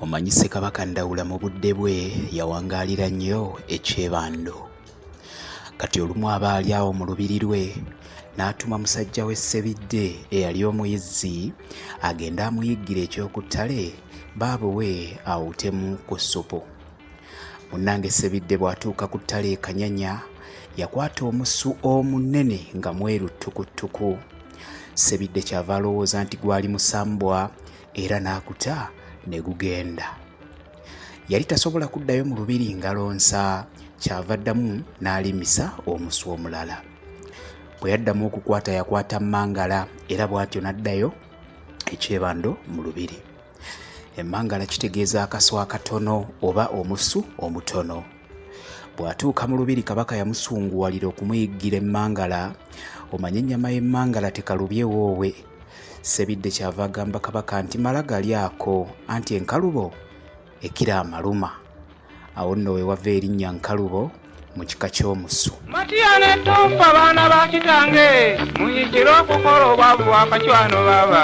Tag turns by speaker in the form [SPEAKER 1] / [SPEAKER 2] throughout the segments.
[SPEAKER 1] Omanyi Ssekabaka Ndawula mu budde bwe yawangaalira nnyo e Kyebando. Kati olumu aba ali awo mu lubiri lwe n'atuma musajja we Ssebidde eyali omuyizzi agende amuyiggire eky'oku ttale baabuwe awutemu ku ssupu. Munnange Ssebidde bw'atuuka ku ttale e Kanyanya yakwata omusu omunene nga mweru ttukuttuku. Ssebidde kyava alowooza nti gwali musambwa era n'akuta ne gugenda. Yali tasobola kuddayo mu lubiri ngalo nsa, kyava addamu n'alimisa omusu omulala. Bwe yaddamu okukwata yakwata mmangala era bw'atyo n'addayo ekyebando mu lubiri. Emmangala kitegeeza akasu akatono oba omusu omutono. Bw'atuuka mu lubiri Kabaka yamusunguwalira okumuyiggira emmangala, omanye ennyama y'emmangala tekalubye woowe. Ssebidde kyava agamba Kabaka nti mala galyako anti enkalubo ekira amaluma. Awo nno we wava erinnya Nkalubo mu kika ky'omusu.
[SPEAKER 2] Matiya ne Tonfa baana ba kitange muyigire okukola obwavu bwakacwano baba.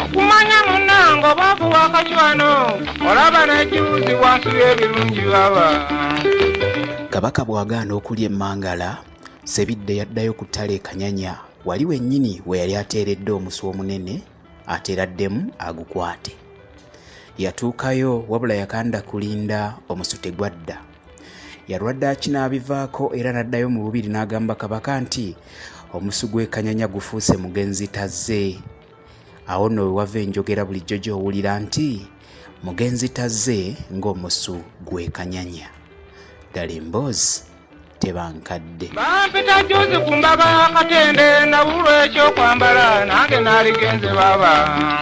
[SPEAKER 2] Okumanya munnange obwavu bwakacwano olaba n'ekibuzi bwansubya ebirungi baba.
[SPEAKER 1] Kabaka bw'agaana okulya emmangala, Ssebidde yaddayo ku ttale e Kanyanya wali wennyini we yali ateeredde omusu omunene atera addemu agukwate. Yatuukayo wabula yakanda kulinda omusu tegwadda. Yalwa ddaaki n'abivaako era n'addayo mu lubiri n'agamba Kabaka nti omusu gw'e Kanyanya gufuuse mugenzi tazze. Awo nno we wava enjogera bulijjo gy'owulira nti mugenzi tazze ng'omusu gw'e Kanyanya. Ddala emboozi teba nkadde.
[SPEAKER 2] Bampita jjuuzi ku mbaga ya Katende nabulwa ekyokwambala nange naaligenze baaba.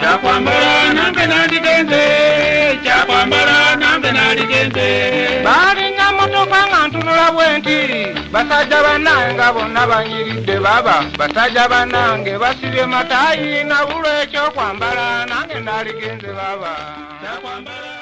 [SPEAKER 2] Kyakwambala nange nandigenze kyakwambala nange naaligenze. Baalinnya mmotoka nga ntunula bwenti basajja bannange nga bonna banyiridde baaba basajja bannange basibye mataayi nabulwa ekyokwambala nange naaligenze baaba. Kyakwambala.